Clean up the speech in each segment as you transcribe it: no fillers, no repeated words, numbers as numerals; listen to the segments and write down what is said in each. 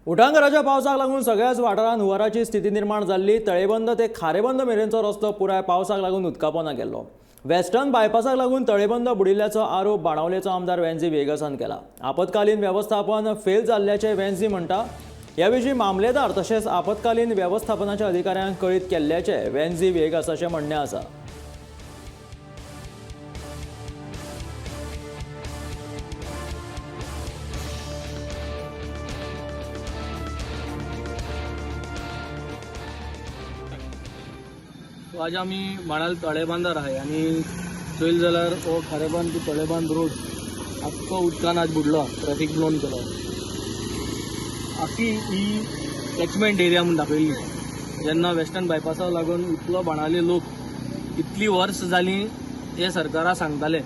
उटांगराच्या पावसाक लागून सगळ्याच वाठारांत हुंवाराची स्थिती निर्माण जाल्ली. तळेबंद ते खारेबंद मेरेनचो रस्तो पुराय पावसाक लागून उदकापोना गेल्लो. वेस्टर्न बायपासाक लागून तळेबंद बुडिल्ल्याचो आरोप बाणावलेचो आमदार वेन्झी वेगसान केला. आपत्कालीन वेवस्थापन फेल जाल्ल्याचें वेन्झी म्हणटा. ह्या विशीं मामलेदार तशेंच आपत्कालीन वेवस्थापनाच्या अधिकाऱ्यांक कळीत केल्ल्याचें वेन्झी वेगसाचें म्हणणें आसा. सो आज आमी बाणाल तळेबांदार आहाय आनी चोयल जाल्यार हो खारेबांद टू तळेबांद रोड आख्खो उदकान आज बुडलो, ट्रॅफिक ब्लोन केलो. आख्खी ही कॅचमेंट एरिया म्हूण दाखयल्ली. जेन्ना वेस्टर्न बायपासाक लागून इतलो बाणावले लोक इतली वर्स जालीं हे सरकारा सांगताले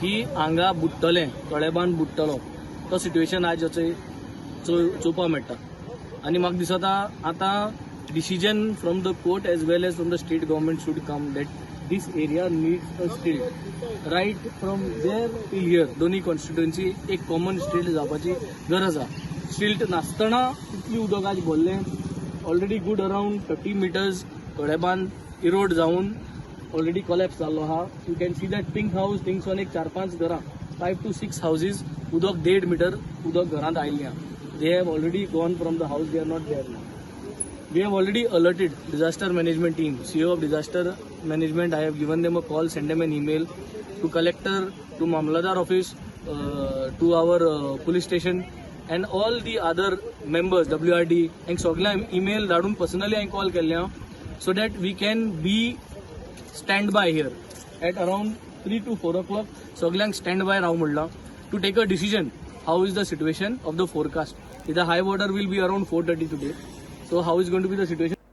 की हांगा बुडटलें, तळेबांद बुडटलो, तो सिट्युएशन आज चोवपाक मेळटा. आनी म्हाका दिसता आतां decision from the court as well as from the state government should come that this area needs a stilt right from there till here. दोन्ही कॉन्स्टिट्युएन्सी एक कॉमन स्टिल्ट जावपाची गरज आहा. स्टिल्ट नासतना इतली उदक आज भरलें. Already good around 30 meters तळेबांद Erode जावन ऑलरेडी कोलॅप्स जाल्लो आहा. You can see that pink house, थिंगसून एक चार पांच घरां, 5 टू 6 हावजीज, उदक 1.5 मिटर उदक घरांत आयिल्लें आहा. They have already gone from the house, they are not there now. We have already alerted disaster management team, CEO of disaster management. I have given them a call, send them an email to collector, to Mamlatdar office, to our police station and all the other members, WRD and सगळ्यांक email धाडून personally हांवें call केल्ले आहा, so that we can be stand by here at around 3 to 4 o'clock. सगळ्यांक stand by राव म्हणलां to take a decision how is the situation of the forecast. The high water will be around 4:30 today. So how is going to be the situation?